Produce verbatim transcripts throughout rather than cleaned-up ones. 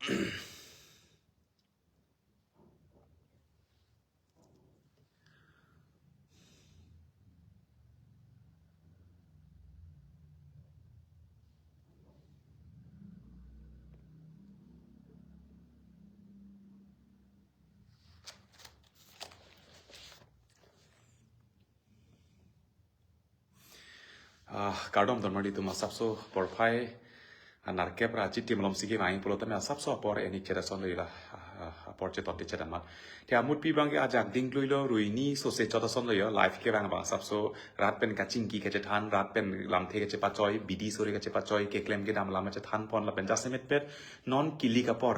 Ah, kardom donmari atum asapso porphai, ah, nerkep ra achitim malom sige vang pulo tame asapso apor enik chedason lo ila, ah, ah, apor cheton te chedan mat. Te amutpi abangke ajak dingklui lo, ruini sose chodason lo yo, live kevang abang asapso rat pen kachingki kachethan, rat pen lamthe kachepachoi, bidi sore kachepachoi, keklem kedam lam kachethan pon lapen jasemet pet non kilik apor.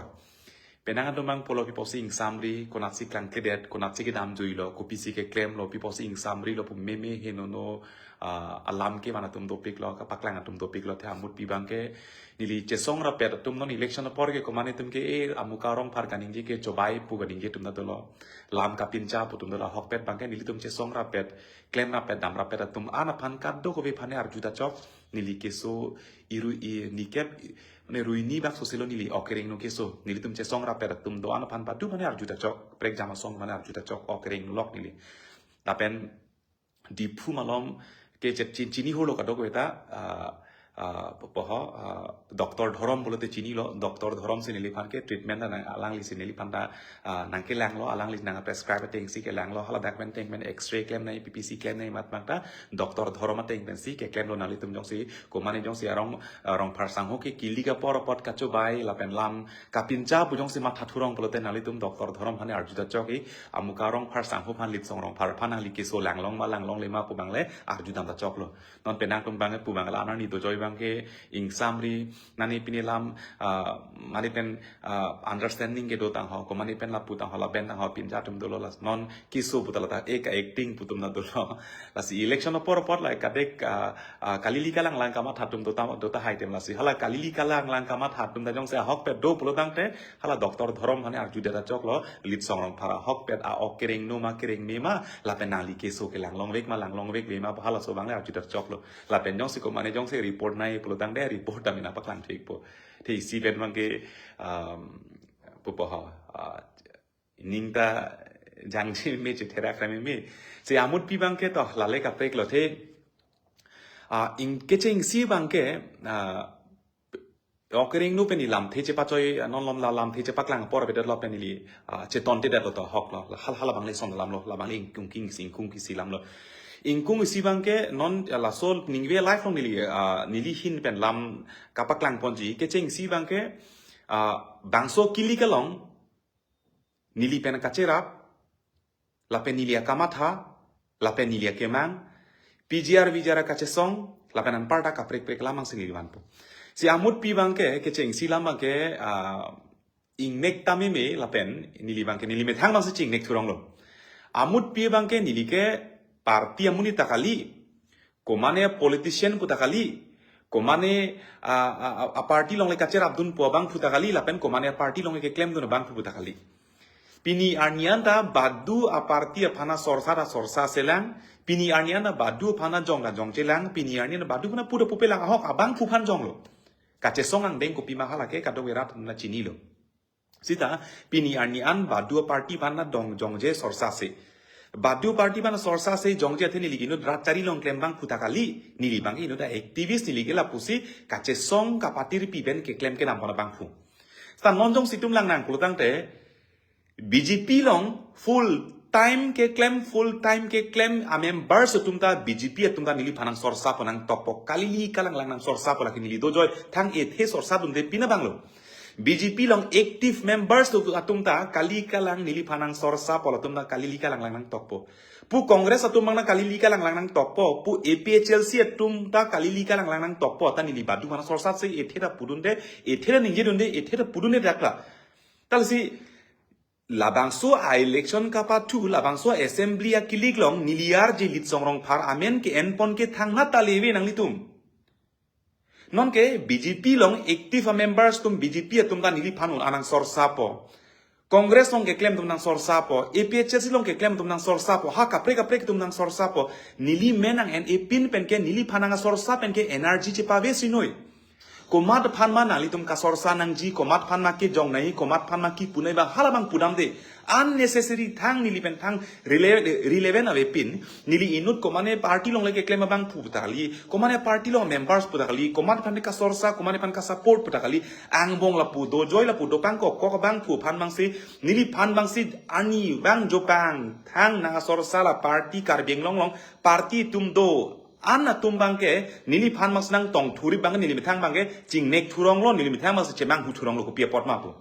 Penang atum abang pulo piposi ingsamri, konatsi klangkledet, konatsi kedam juilo, kopisi keklem lo, piposi ingsamri lo, pu meme henono, ah, alam kevan atum dopik lo, kapaklang atum dopik lo, te amutpi abangke, neli chesong rapet atum non election apor ke komane atum ke, eh, amuka rong phar kaningje ke chobai pu kaningje atum ta dolo, lam kapincha pu atum dolo, ahokpet abangke nelitum chesong rapet, klem rapet, dam rapet atum an aphan kadokave aphan arju ta chok, neli keso iru i nikep, mane ruini bak soselo neli okereng no keso. Nelitum chesong rapet atum do-an aphan badu mane arju ta chok. Prekjam asong mane arju ta chok. Okereng lok neli. Lapen Diphu malom ke chet chin chini holo kadokave ta, ah, ah, poho, ah, Doctor Dhorom pulote chinilo. Doctor Dhorom si neliphan ke treatment ta nang alangli si neliphan ta ah, nangkelanglo, alangli nang prescribe atengsi kelanglo, hala dak pen teng pen X-ray klemnei, P P C klemnei mat mat ta, Doctor Dhorom ateng pensi keklemlo. Nanglitum jongsi, komane jongsi arong, ah, rong phar sangho ke kilik apor apot kachobai, lapen lam kapincha pu jongsi matha thurong pulote nanglitum Doctor Dhorom aphan arju ta chok, i amuka rong phar sangho aphan, Litsong Rongphar aphan nangli keso langlong ma langlongle ma pu abang le arju dam ta choklo. Non penang atum abang pu abang la anerni dojoi abangke ingsamri, nani pini lam, ah, mani pen, ah, understanding kedo tangho, komane pen lapu tangho, lapen tangho, pincha atum dolo, las non keso puta lata ek acting pu atum ta dolo. Lasi election apor apot la kadek, ah, ah, kalili kalanglang kamatha atum dota, dota hai tem lasi. Hala kalili kalanglang kamatha atum ta jongsi ahokpet do pulo tangte, hala Doctor Dhorom aphan arju det ta choklo, Litsong Rongphar ahokpet a-okereng no ma kereng me ma, lapen nangli keso kelang longvek ma lang longvekve ma, halaso abang le arju det ta choklo. Lapen jongsi komane jongsi report nai pulo tangte report ta mena paklang thikpo. Te isi pen abangke, um, pupo ho, ah, ning ta jangji me chetherak ra meme. Si amutpi abangke to lale kaprek lo te. Ah, ing kechengsi abangke, ah, okereng no pen neli lamthe chepachoi, ah, non lom la lamthe chepaklang apor avedetlo pen neli, ah, chetontedet lo to ahok lo. Hala hala abang le son alam lo, la abang le ingkung king si ingkung kisi alam lo. Ingkung isi abangke non, ah, laso ningve live along neli, ah, neli ahin pen lam kapaklang ponji. Kechengsi abangke, ah, bangso kilik along neli pen kacherap, lapen neli akamatha, lapen neli akemang, P G R V G R kachesong, lapen anparta kaprek prek lam abang si neli vanpo. Si amutpi abangke, kechengsi alam abangke, ah, ingnek ta meme, lapen neli abangke, neli methang abang si chingnek thurong lo. Amutpi abangke neli ke party amonit ta kali, komane politician pu ta kali, komane, ah, ah, ah, a-party along le kacherapdun pu abang pu ta kali, lapen komane a-party along le keklemdun abang pu ta kali. Pini arni an ta badu a-party aphan asorsa ta sorsa selang, pini arni an ta badu aphan ajong ta jongchelang, pini arni an ta badu aphan apu ta pupelang, ahok abang pu aphan jonglo. Kachesong angdeng kopima hala ke kadokave rat na chinilo. Sita, pini arni an badu a-party aphan adong jongje sorsa se. Badu a-party aphan sorsa se jongje athe neli ke inut rat chari along klem abang pu ta kali, neli abangke inut a-activist, neli ke lapusi kachesong kapatirpi pen keklem kedam pon abang pu. Sita non jongsi itum lang nang pulo tangte, B J P along full time keklem, full time keklem a-members atum ta B J P atum ta neliphan nangsorsapo nangtokpo, kalili kalanglang nangsorsapo, lake neli dojoi thang ethe sorsadunde pin abang lo. B J P along active members atum ta kali kalang neliphan nangsorsapo, latum ta kalili kalanglang nangtokpo. Pu Congress atum abang ta kalili kalanglang nangtokpo, pu A P H L C atum ta kalili kalanglang nangtokpo, ta neli badu aphan sorsa se ethe ta pudunde, ethe ta ningjedunde, ethe ta pudunde dak la. Talsi labangso a-election kapathu, labangso assembly akilik along neli arje Litsong Rongphar amen ke-en pon ke thangnat ta leve nanglitum. Nonke B J P along active a-members atum B J P atum ta neliphan un-an nangsorsapo. Congress along keklem atum nangsorsapo, A P H L C along keklem atum nangsorsapo, ha kaprek kaprek atum nangsorsapo. Neli men nang-en-e pin pen ke neliphan nangsorsa pen ke energy chepavesi noi. Komat aphan ma nanglitum kasorsa nangji, komat aphan ma kejong nangji, komat aphan ma kipu nangji abang hala abang pudamde. Unnecessary thang neli pen thang rele-, relevant avepin. Neli inut komane party along le keklem abang pu ta kali, komane party along members pu ta kali, komat aphan kasorsa, komat aphan kasupport pu ta kali. Angbong lapu, dojoi lapu, dokang kok kok abang pu aphan abangsi, neliphan abangsi arni abang jopang thang nangkasorsa la party Karbi Anglong along, party atum do-an atum abangke, neliphan abangsi nangtong thuri abang neli methang abangke chingnek thurong lo, neli methang abangsi chemanghu thurong lo, kopi apot ma pu.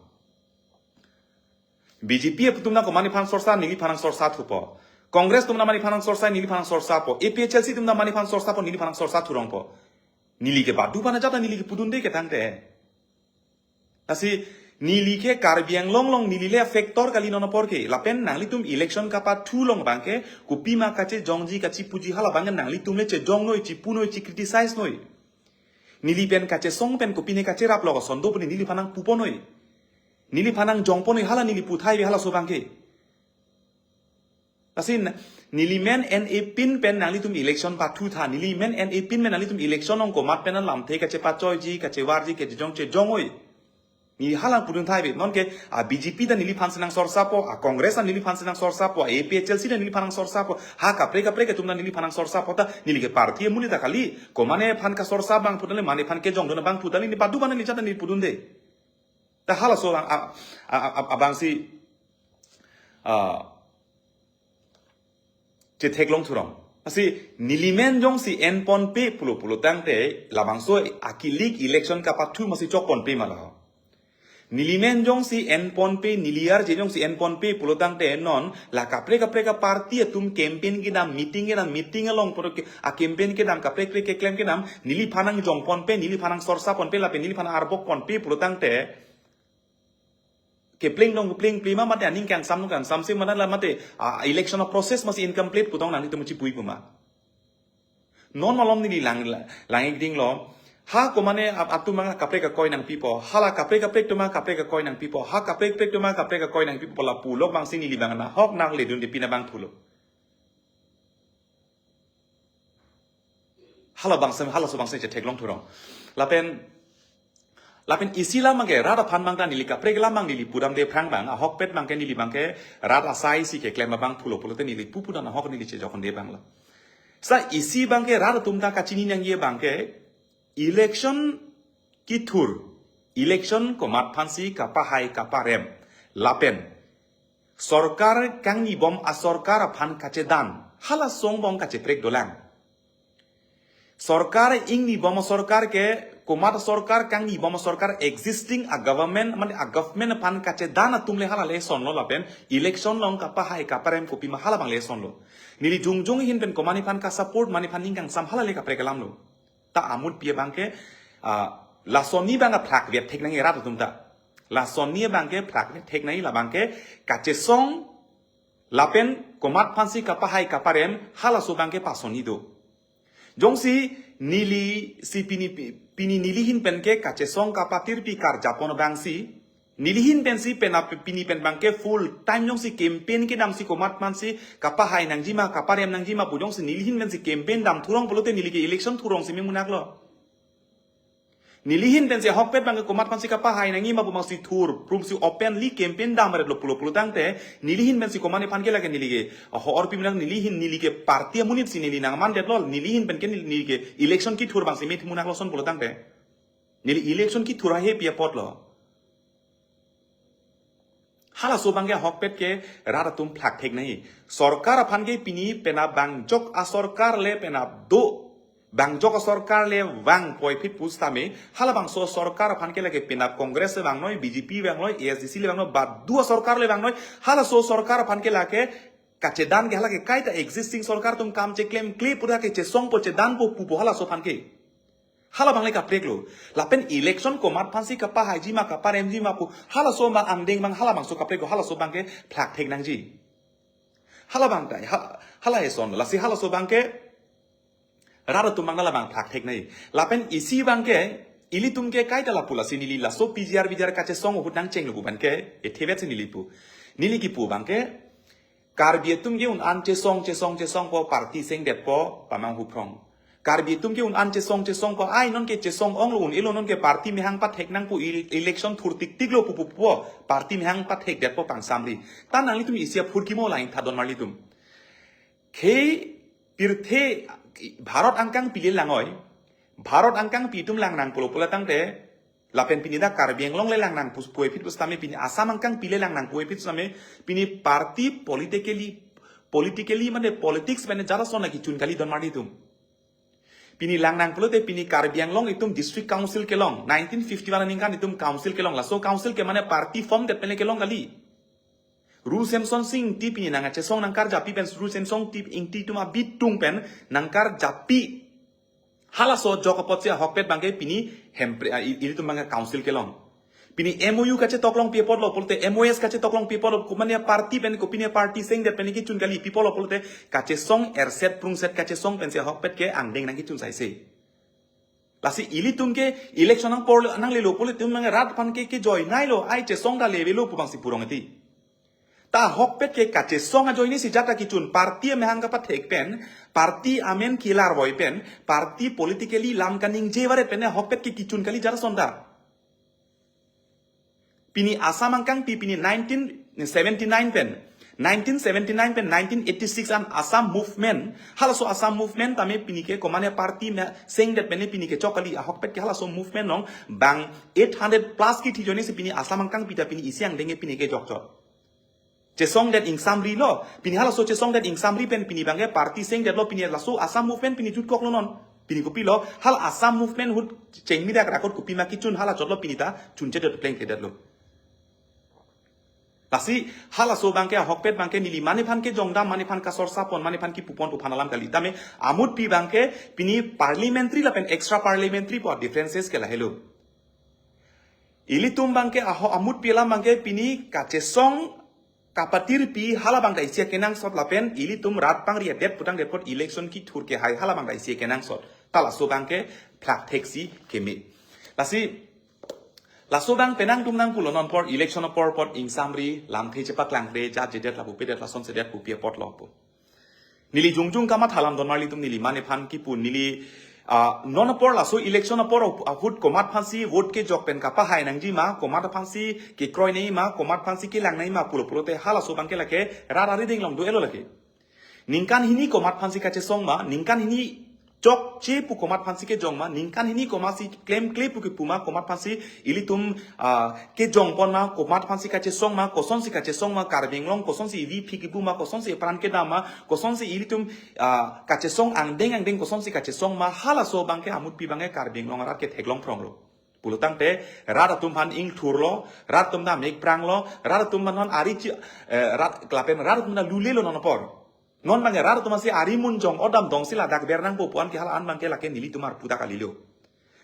B J P atum nang komane aphan sorsa, neliphan nangsorsa thupo. Congress atum nang mane aphan nangsorsa, neliphan nangsorsapo. A P H L C atum nang mane aphan sorsapo, neliphan nangsorsa thurongpo. Neli ke badu aphan ajat neli kepudunde ketangte. Lasi neli ke Karbi Anglong along neli le factor kali non apor ke. Lapen nanglitum election kapathu along abangke, kopima kachejongji kachepuji hala abangke nanglitum le chejong noi, chipu noi, chi criticize noi. Neli pen kachesong pen kopine kacherap lo ason do pu neliphan nangpupo noi. Neliphan nangjongpo noi, hala neli puthai ave halaso abangke. Lasi n-, neli men en-epin pen nanglitum election pathu tha, neli men en-epin pen nanglitum election along komat pen lamthe kachepachoiji, kachevarji, kachejong chejong oi. Neli hala pudun thai ave, non ke a B J P ta neliphan si nangsorsapo, a Congress ta neliphan si nangsorsapo, a A P H L C ta neliphan nangsorsapo, ha kaprek kaprek atum ta neliphan nangsorsapo ta, neli ke party amonit ta kali, komane aphan kasorsa abang pu ta le, mane aphan kejongdun abang pu ta le, neli badu aphan neli ajat neli pudunde. Ta halaso abang, a, a, a, a, abangsi, a, chetheklong thurong. Lasi neli men jongsi enponpe pulo pulo tangte labangso akilik election kapathu masi chokponpe ma la ho. Neli men jongsi enponpe, neli arje jongsi enponpe pulo tangte non la kaprek kaprek aparty atum campaign kedam, meeting kedam, meeting along poro ke, a campaign kedam, kaprek kaprek keklem kedam, neliphan nangjongponpe, neliphan nangsorsaponpe lapen neliphan arbokponpe pulo tangte, kepling dong kepling plima mate aning kangsam dong kangsam si mate la mate, a, election a process masi incomplete putong nanglitum chipu-i pu ma. Non malom neli lang, lang-ik ding lo. Ha komane ap-, atum abang kaprek kakoi nangpipo. Hala kaprek kaprek atum abang kaprek kakoi nangpipo. Ha kaprek kaprek atum abang kaprek kakoi nangpipo lapu lok abangsi neli abang nahok nangledunde pina abang thulo. Hala abangsi, halaso abangsi chetheklong thurong. Lapen, lapen isi alam abangke, rat aphan abang ta neli kaprek alam abang neli pudamde aphrang abang, ahokpet abangke neli abangke, rat asai si keklem abang pulo pulote neli pupu dan ahok neli chejokde abang lo. Sa isi abangke rat atum ta kachini nangji abangke, election kethur, election komat aphansi kapahai kaparem, lapen sorkar kangnibom asorkar aphan kachedan, halaso angbong kacheprek dolang. Sorkar ingnibom asorkar ke, komat asorkar kangnibom asorkar existing a government, mane a government aphan kachedan atum le hala le eson lo lapen, election along kapahai kaparem kopima hala abang le eson lo. Neli jongjong ahin pen komane aphan kasupport, mane aphan ning kangsam hala le kaprek alam lo. Ta amutpi abangke, ah, lasonni abang phlak vet thek nangji rat atum ta. Lasonni abangke phlak vet thek nangji la abangke kachesong lapen komat aphansi kapahai kaparem halaso abangke pasonni do. Jongsi neli si pini pi-, pini neli ahin penke kachesong kapatirpi karjapon abangsi, neli ahin pensi penap pini pen abangke full time jongsi campaign kedamsi komat aphansi kapahai nangji ma kaparem nangji ma pu jongsi neli ahin pensi campaign dam thurong pulote neli ke election thurong si memunak lo. Neli ahin pensi ahokpet abangke komat aphansi kapahai nangji ma pu abangsi thur, prumsi openly campaign dam ret lo pulo pulo tangte, neli ahin pensi komane aphan ke lake neli ke, ho-orpi milang neli ahin neli ke party amonit si neli nangmandet lo, neli ahin penke neli, neli ke election kethur abangsi memunak lo ason pulo tangte. Neli election kethur ahepi apot lo. Halaso abangke ahokpet ke rat atum phlak thek nangji. Sorkar aphan ke pini penap bangjok asorkar le penap do. Bangjok asorkar le vang puvoiphit pusitame. Halabangso asorkar aphan ke lake penap Congress le vangnoi, B J P vangnoi, A S D C le vangnoi, badu asorkar le vangnoi. Halaso asorkar aphan ke lake kachedan ke hala ke kaita existing sorkar atum kam cheklemkle pura ke chesongpo chedanpo pupo halaso aphan ke. Hala abang le kaprek lo. Lapen election komat aphansi kapahaiji ma kaparemji ma pu. Halaso abang angdeng abang halabangso kaprek lo, halaso abangke phlak thek nangji. Hala abang tai, ha-, hala eson, lasi halaso abangke rat atum abang labang phlak thek nangji. Lapen isi abangke, ilitum ke kaita lapu lasi neli laso P G R V G R kachesong ahut nangchenglo pu abangke, ethevet si neli pu. Neli kipu abangke, Karbi atum ke un-an chesong, chesong, chesongpo, party sengdetpo, pamang huphrong. Karbi atum ke un-an chesong chesong po, ai non ke chesong onglo, un-elo, non ke party mehang pathek nangpo, il- election thur tiktik lo pu pu po, party mehang pathekdetpo pangsamri. Ta nanglitum isi aphurkimo lain tha don marlitum. Khei pirthe Bharat angkang pile lang oi, Bharat angkang pi atum lang nangpo lo pulo tangte, lapen pini dak Karbi Anglong le lang nangpo puvoiphit pusitame, pini Assam angkang pile lang nangpo puvoiphit pusitame, pini party politically, politically mane politics pen jara son lagi chun kali don marlitum. Pini lang nangpo lote pini Karbi Anglong itum district council kelong, nineteen fifty-one aningkan itum council kelong, laso council ke mane party form det pen kelong kali. Ru Semson Sing Ingti pini nangkachesong nangkarjapi pen, Ru Semson Ingti, Ingti atum abitung pen nangkarjapi. Halaso ajok apotsi ahokpet abangke pini Hemphrey, ah, i- ilitum abangke council kelong. Pini M O U kachetok longpi apotlo pulote, M O S kachetok longpi apotlo, komatne party pen, kopine party sengdet pen kechun kali pi apotlo pulote, kachesong erset prungset kachesong pensi ahokpet ke angdeng nangkechun saise. Lasi ilitum ke election nangpor nanglelo pulote itum nang rat aphan ke kejoinei lo, ai chesong ta levelo pu abangsi purong eti. Ta ahokpet ke kachesong ajoinesi jata kechun, party amehang kapathek pen, party amen kilar voi pen, party politically lam kaningje varet pen ahokpet ke kechun kali jara son ta. Pini Assam angkang pi pini nineteen seventy-nine pen, nineteen seventy-nine pen nineteen eighty-six an Assam movement, halaso Assam movement tame pini ke komatne party me sengdet pen pini kechok kali, ahokpet ke halaso movement along bang eight hundred plus kithi ajoinesi pini Assam angkang pi ta pini isi angdeng pini kejokchot. Chesongdet ingsamri lo, pini halaso chesongdet ingsamri pen pini abangke party sengdetlo, pini laso Assam movement pini jutkoklo non. Pini kopilo, hala Assam movement ahut chengmidak rakot kopima kechun hala chotlo pini ta chunchedet plengthedetlo. Lasi halaso abangke ahokpet abangke neli mane aphan kejongdam, mane aphan kasorsapon, mane aphan kipupon pu aphan alam kali. Tame amutpi abangke pini parliamentary lapen extra parliamentary pu differences ke lahelo. Ilitum abangke aho amutpi alam abangke pini kachesong kapatirpi hala abangke isi akenangsot lapen ilitum rat pangri adet putangdet apot election kethur kehai hala abangke isi akenangsot. Ta laso abangke phlak theksi keme. Lasi laso abang penang tum nangpulo non apor election apor apot ingsamri lamthe chepaklangkle jat jedet lapu pedet lason sedet pupi apotlo pu. Neli jongjong kamatha alam don marlitum, neli mane aphan kipu, neli, ah, non apor laso election apor ahut komat aphansi vote kejok pen kapahai nangji ma, komat aphansi kekroi nangji ma, komat aphansi kelang nangji ma pulo pulote halaso abangke lake rat arideng along do-etlo lake. Ningkan hini komat aphansi kachesong ma, ningkan hini chokche pu komat aphansi kejong ma, ningkan hini komatsi klemkle pu kepu ma, komat aphansi ilitum, ah, kejongpon ma, komat aphansi kachesong ma, kosonsi kachesong ma, Karbi Anglong kosonsi evi phik ebu ma, kosonsi epran kedam ma, kosonsi ilitum, ah, kachesong angdeng angdeng kosonsi kachesong ma, halaso abangke amutpi abangke Karbi Anglong arat ke theklong phronglo. Pulo tangte rat atum aphan ingthurlo, rat atum ta mekpranglo, rat atum aphan non ari chi, eh, rat lapen rat atum ta lulelo non apor. Non abangke rat atum aphansi ari munjong odam dongsi ladak ber nangpo pu-an ke hala an abangke lake nelitum arpu ta kalilo.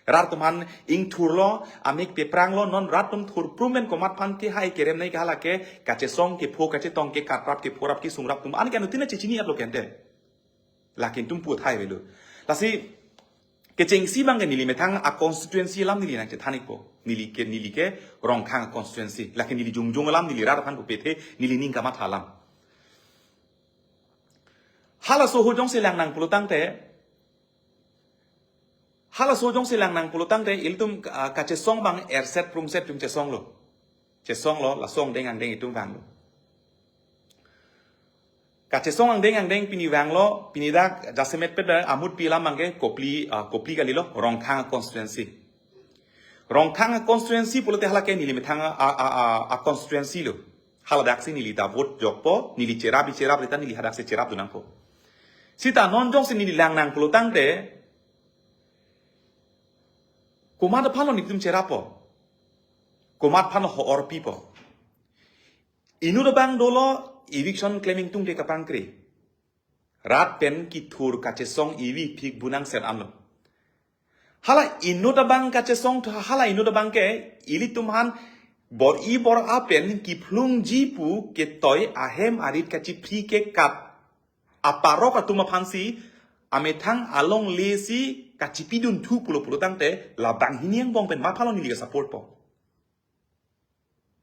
Rat atum aphan ingthurlo, amek pepranglo, non rat atum thurprum pen komat aphan kehai kerem nangji ke hala ke kachesong kepho kachetong ke kaprap kepho rap kesung rap atum an ke anuttin chechini-etlo kente. Lakin atum pu thai avelo. Lasi kechengsi abangke neli methang a constituency alam neli nangchethan-ikpo. Neli ke, neli ke Rongkhang constituency. Lakin neli jongjong alam neli rat aphan pupethe neli ning kamatha alam. Halaso ahut jongsi lang nang pulo tangte, halaso ahut jongsi lang nang pulo tangte, ilitum, ah, kachesong abang erset prungset atum chesonglo. Chesonglo, laso angdeng angdeng itum vanglo. Kachesong angdeng angdeng pini vanglo, pini dak jasemet pet dak amutpi alam abangke Kopili, ah, Kopili kalilo, Rongkhang constituency. Rongkhang constituency pulote hala ke neli methang a, a, a, a constituency lo. Hala daksi neli ta vote jokpo, neli cherap-i cherap rita neli hadaksi cherap dun nangpo. Sita non jongsi neli lang nang pulo tangte, komat aphanlo nelitum cherappo, komat aphanlo ho-or pipo. Inut abang dolo eviction klem ingtungte kapangkri. Rat pen kethur kachesong evi phik bunang set anlo. Hala inut abang kachesong thu hala inut abangke ilitum aphan bor-i bor-a pen kiphlungji pu ketoi ahem arit kachiphri kekat aparok atum aphansi amethang alongle si kachipidun thu pulo pulo tangte labang hini angbong pen ma aphanlo neli ke support po.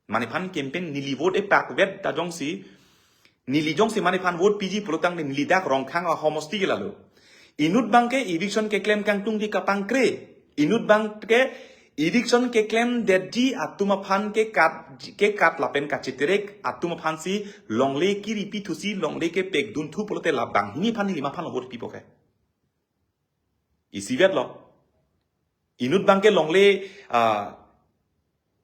Mane aphan campaign neli vote epak vet ta jongsi, neli jongsi mane aphan vote piji pulo tangte neli dak Rongkhang ahomosti ke lalo. Inut abangke eviction keklem kangtung di kapangkre. Inut abangke eviction keklem detji atum aphan kekat, kekat lapen kachiterek atum aphansi longle kiripi thusi longle kepekdun thu pulote labang hini aphan neli ma aphan lo vote pipo ke. Isivet lo. Inut abangke longle, ah,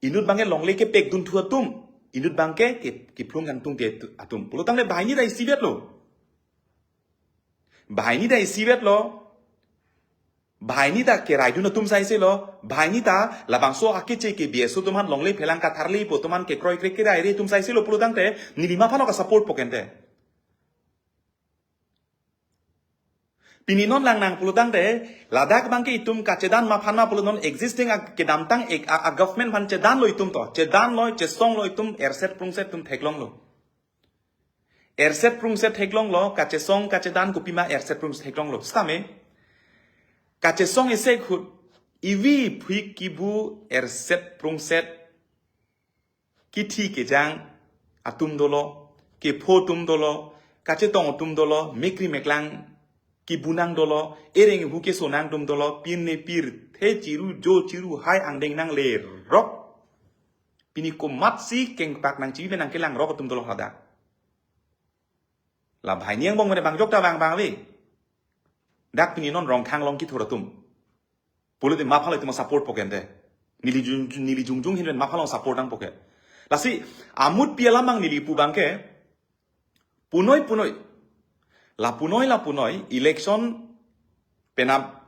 inut abangke longle kepekdun thu atum. Inut abangke ke, kephlung kangtung ke tu-, atum. Pulotangte banghini ta isivet lo. Banghini ta isivet lo. Banghini ta keraidun atum saise lo. Banghini ta labangso akeche ke B S O atum aphan longle phelang katharli po atum aphan kekroi krek keraire atum saise lo pulotangte neli ma aphan lo ka-support po ke ante. Pini non langnang pulotangte, ladak abangke itum kachedan ma aphan ma pulo non existing a-, kedamtang ek a, a government aphan chedan lo itum to, chedan lo, chesong lo itum, erset prungset itum theklong lo. Erset prungset theklong lo, kachesong kachedan kopima erset prungset theklong lo. Sitame, kachesong isi ahut, ivi phik kibu erset prungset, kithi kejang atum dolo, kepho atum dolo, kachetong atum dolo, mekri meklang kibunang dolo, ereng hu kesonang atum dolo, pin ne pirthe chiru, jo chiru, hai angdeng nanglerok. Pini komatsi kengpak nangchibi nangkelangrok atum dolo hadak. La banghini angbong mene bangjok ta bang bang ave. Dak pini non Rongkhang along kethur atum. Pulote ma aphan lo itum support po ke ante. Neli jung, neli jongjung ahin pen ma aphan lo support nangpo ke. Lasi amutpi alam abang neli pu abangke. Punoi punoi. La punoi la punoi election penap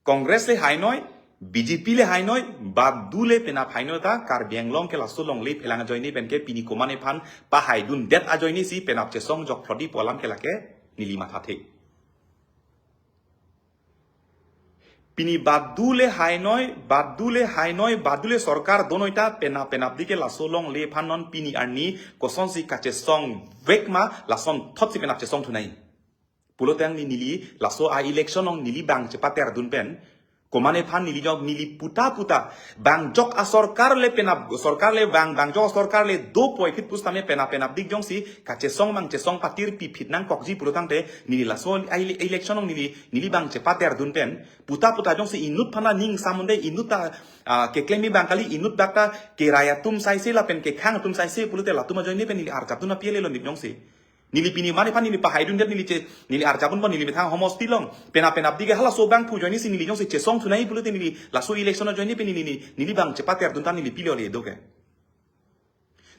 Congress le hainoi, B J P le hainoi, badu le penap hainoi ta, Karbi Anglong ke laso longle phelang ajoine penke pini komatne aphan pahaidundet ajoine si penap chesong jokphrodi pu alam ke lake neli mathathe. Pini badu le hainoi, badu le hainoi, badu le sorkar donoi ta penap penapdi ke laso longle aphan non pini arni kosonsi kachesong vek ma lasonthotsi penap chesong thunai. Pulotangte neli laso a-election along neli bang chepaterdun pen. Komatne aphan neli jok neli puta puta. Bangjok asorkar le penap sorkar le bang, bangjok asorkar le dopoi phit pusitame penap penapdik jongsi kachesong bang chesong patir pi phit nangkokji pulotangte neli laso a-ele-, election along neli, neli bang chepaterdun pen. Puta puta jongsi inut aphan ta ning samunde inut ta, ah, keklem abang kali inut dak ta kerai atum saise lapen kekhang atum saise pulote latum ajoine pen neli arjapdun api le lo nip jongsi. Neli pini mane aphan neli pahaidundet neli che, neli arjapdun pon neli methang homosti along. Penap penapdi ke halaso abang pu ajoine si neli jongsi chesong thunai pulote neli laso election ajoine pen neli, neli, neli bang chepaterdun ta neli pilo le do ke.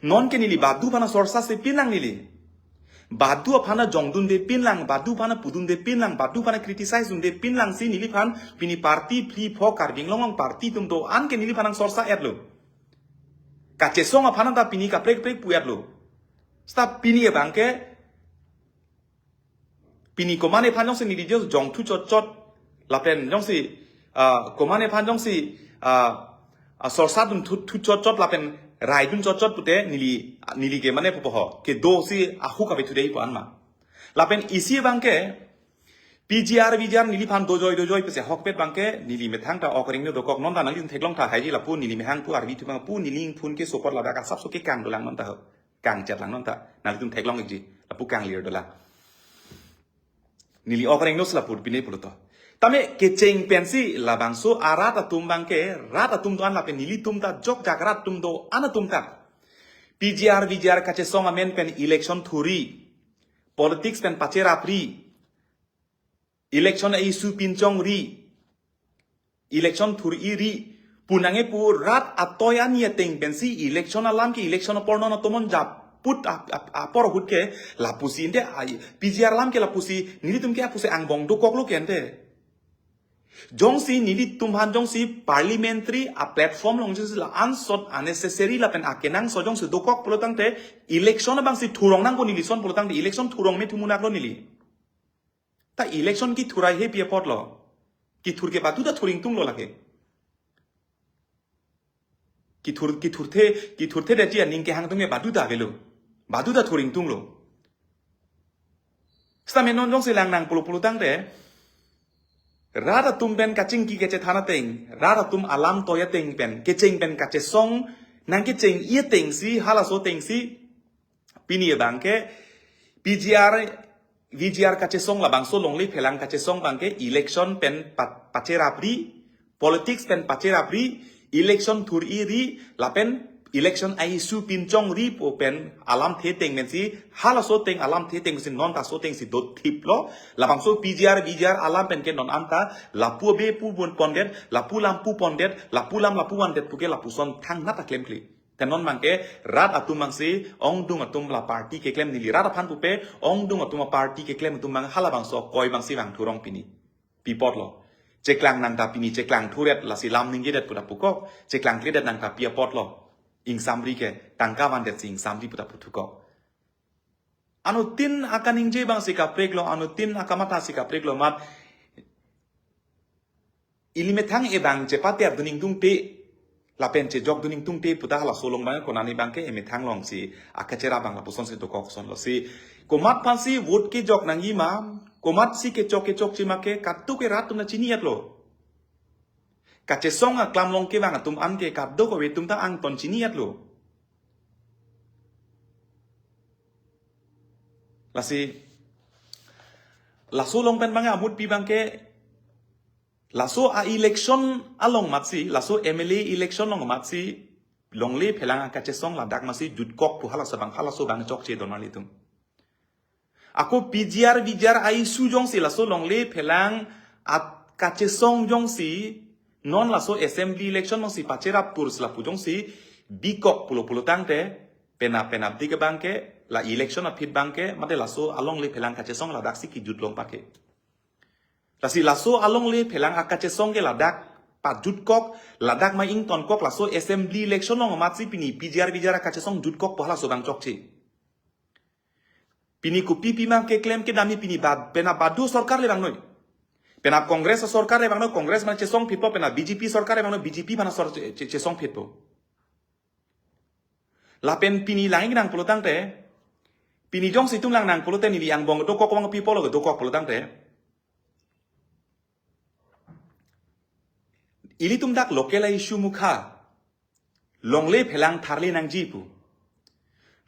Non ke neli badu aphan sorsa si pinlang neli. Badu aphan jongdunde pinlang, badu aphan pudunde pinlang, badu aphan criticize dunde pinlang si neliphan pini party phli pho Karbi Anglong party atum do-an ke neliphan sorsa-etlo. Kachesong aphan ta pini kaprek prek pu-etlo. Seta pini abangke, pini komatne aphan jongsi neli jongthu chotchot, lapen jongsi, ah, komatne aphan jongsi, ah, ah, sorsa dun thu, thu chotchot, lapen raidun chotchot pute neli, neli ke mane pupo ho, kedo si ahok abe thudei pu-an ma. Lapen isi abangke, P G R, V G R neliphan dojoi, dojoi, pese ahokpet abangke, neli methang ta ok ring no dokok non ta nanglitum theklong tha haiji lapu, neli mehang pu arvi thu abang pu, neli ingphun ke sopot ladak asapso kekang dolang non ta ho. Kangchetlang non ta, nanglitum theklong ikji, lapu kanglir dolang. Neli ok ring no si lapu pine pulote. Tame kecheng pensi labangso arat atum abangke, rat atum do-an lapen nelitum ta jokjak rat atum do-an atum ta. P G R, V G R kachesong amen pen election thurri. Politics pen pacherapri. Election a-issue pinchongri. Election thurri. Punangke pu rat atoi ani ateng pensi election alam ke election apor non atomon japut ap-, ap-, apor ahut ke lapusi ante ai, P G R alam ke lapusi nelitum ke lapusi angbong dokoklo ke ante. Jongsi nelitum aphan jongsi parliamentary a-platform along jongsi la-an sot unnecessary lapen akenangsot jongsi dokok pulotangte election abangsi thurong nangpo neli son pulotangte election thurong me thumunaklo neli. Ta election kethur ai he pi apotlo. Kethur ke badu ta thur ingtunglo lake. Kethur, kethurthe, kethurthedetji aning kehang atum ke badu ta avelo. Badu ta thur ingtunglo. Sitame non jongsi langnang pulo pulotangte, rat atum pen kachingki kachethan ateng, rat atum alam toi ateng pen, kecheng pen kachesong, nangkecheng-i ateng si, halaso ateng si, pini abangke, P G R V G R kachesong labangso longle phelang kachesong abangke election pen pa-, pacherapri, politics pen pacherapri, election thur-iri, lapen election a-issue pinchongri pu pen alamthe ateng pensi, halaso ateng alamthe ateng pensi non ta laso atengsi dotthiplo, labangso P G R, V G R alam penke non anta, lapu abe pu bon pondet, lapu lam pu pondet, lapu lam lapu vandet puke lapuson thangnat aklemkle. Te non abangke rat atum abangsi, ongdung atum la party keklem neli rat aphan pupe, ongdung atum a-party keklem atum abang halabangso akoi abangsi vangthurong pini. Pi apotlo. Cheklang nang ta pini cheklang thuret lasi lam ningjedet pu ta pukok, cheklang kledet nang ta pi apotlo. Ingsamri ke, tangka vandetsi ingsamri pu ta puthukok. Anuttin akaningje abangsi kapreklo, anuttin akamatha si kapreklo mat. Ili methang ebang chepater dun ingtungte, lapen chejok dun ingtungte pu ta halaso along abang konani abangke emethang alongsi akacherap abang lapusonsi dokok sonlo si. Komat aphansi vote kejok nangji ma, komatsi kechok kechokche ma ke kadokave rat atum ta chini-etlo. Kachesong aklam along kevang atum anke kadokave atum ta angton chini-etlo. Lasi, laso along pen abang amut pi abangke, laso a-election along matsi, laso M L A election along matsi, longle phelang akachesong ladak matsi jutkok pu halaso abang, halaso abang chokche don nanglitum. Ako P G R, V G R a-issue jongsi laso longle phelang akachesong jongsi, non laso assembly election jongsi pacherap kurs lapu jongsi, bikok pulo pulo tangte, penap penapdik abangke, la election aphi abangke, mate laso alongle phelang kachesong ladaksi kejut long pake. Lasi laso alongle phelang akachesong ke ladak pajutkok, ladak ma ingtonkok laso assembly election along matsi pini P G R V G R akachesong jutkok pu halaso abang chokche. Pini kopi pi ma keklem kedam pini bad, penap badu sorkar le vangnoi. Penap Congress sorkar le vangnoi, Congress aphan chesongphitpo, penap B J P sorkar le vangnoi, B J P aphan sor-, che-, che-, chesongphitpo. Lapen pini lang-ik nang pulo tangte, pini jongsi itum lang nang pulote neli angbong dokok abang pi apotlo dokok pulo tangte, ilitum dak local issue mukha, longle phelang tharle nangji pu.